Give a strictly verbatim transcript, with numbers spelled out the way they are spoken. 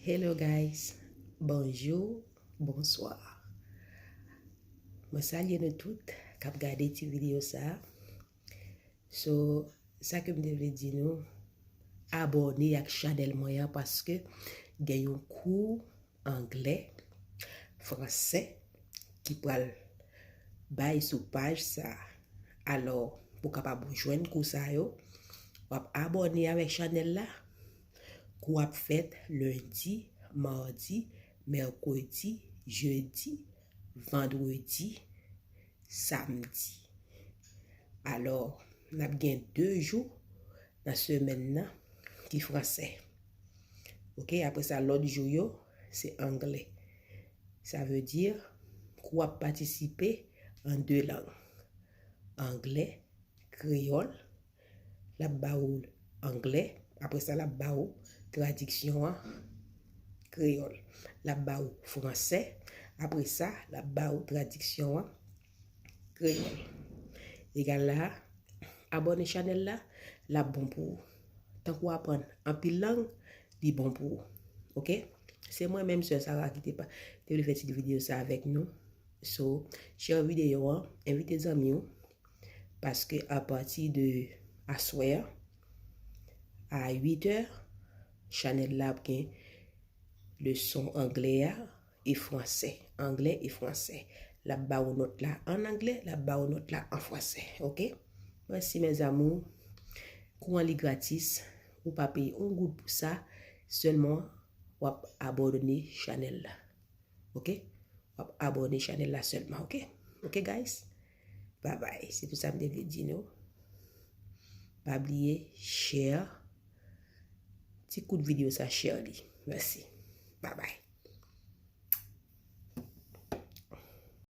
Hello guys, bonjou, bonswa. Mwen salye nou tout k ap gade ti videyo sa a. So, sa ke m te vle di nou, abòne ak chanèl mwen an paske gen yon kou anglè, fransè ki pral bay sou paj sa a. Alò, pou w kapab jwenn kou sa yo, w ap abòne avèk chanèl la. Kou ap fèt lendi, madi, mèkredi, jedi, vandredi, samdi. Alò, n ap gen de jou nan semèn nan ki fransè. Oke, apre sa, lòt jou yo, se anglè. Sa vle di, kou ap patisipe an de lang. Anglè, kreyòl, l ap ba ou anglè, apre sa, l ap ba ou tradiksyon an kreyòl. L ap ba ou fransè, apre sa, l ap ba ou tradiksyon an kreyòl. Egal la, abòne chanèl la, l ap bon pou ou. Tankou w aprann anpil lang, li bon pou ou. Oke? Se mwen menm, sè Sara, ki te pa, te vle fè ti videyo sa avèk nou. So, share videyo an, envite zanmi w, paske apati de aswè a, a uit è, chanèl la ap gen leson anglè a e fransè. Anglè e fransè. L ap ba ou nòt la an anglè, l ap ba ou nòt la an fransè. Oke? Mèsi, mes amours. Kou an li gratis. Ou pa peye yon goud pou sa. Sèlman, w ap abòne chanèl la. Oke? W ap abòne chanèl la sèlman, oke? Oke, guys? Bye bye. Se tout sa m te vle di nou. Pa bliye, share. Ti kout videyo sa, share li. Mèsi. Bye bye.